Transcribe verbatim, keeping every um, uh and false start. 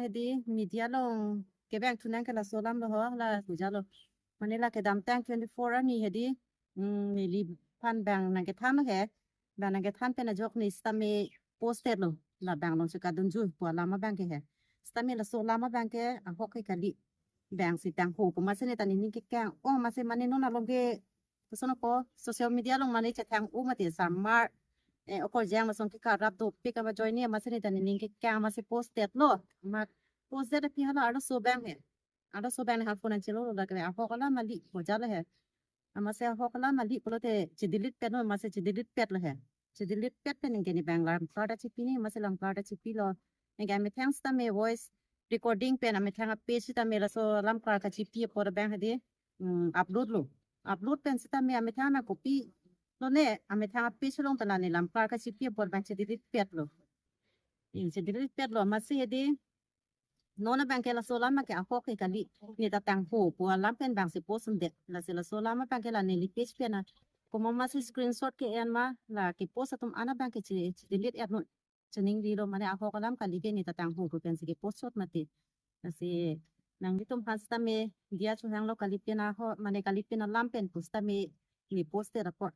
hedi media along kevang thu nang ke laso alam lo ho, la puja lo. Mane la kedamtang twenty-four arni hedi, mm, neliphan bang nangkethan lo he. Bang nangkethan pen ajok ne sitame posted lo. La bang along chekadunju pu alam abang ke he. Sitame laso alam abang ke ahok ke kali. Bang si tangho pu amatsi ne ta nening kekang. Oh, amatsi mane non along ke koson ako social media along mane chethang-o mati samar, eh, okorjang masong ke karap dopik ama join ni amatsi ne ta nening kekang amatsi posted lo. Amat posted aphi hala arloso abang he. Arloso abang ne ha phone nangchelo lo, la ke ahok alam kali puja lo he. Amatsi ahok alam kali pulote chedelete pet lo, amatsi chedelete pet lo he. Chedelete pet pen anke ne bang lamklar ta chepi ni, amatsi lamklar ta chepi lo. Anke amethang sitame voice recording pen amethang a-page sitame laso lamklar kachepi apot abang hedi, mm, upload lo. Upload pen sitame amethang nangkopi lo ne, amethang a-page along ta la ne lamklar kachepi apot abang chedelete pet lo. Hmm, chedelete pet lo, amatsi hedi non abang ke laso alam ke ahok ke kali, ne ta tangho pu alam pen bang si post undet. Lasi laso alam abang ke la neli page pen a, komat amatsi screenshot ke-en ma, la kepost atum an abang ke che, chedelete et non. Cheningri lo mane ahok alam kali ke ne ta tangho pu pensi kepost chot mati. Lasi nanglitum aphan sitame diya chohang lo, kali pen ahok mane kali pen alam pen pu sitame ne posted apot.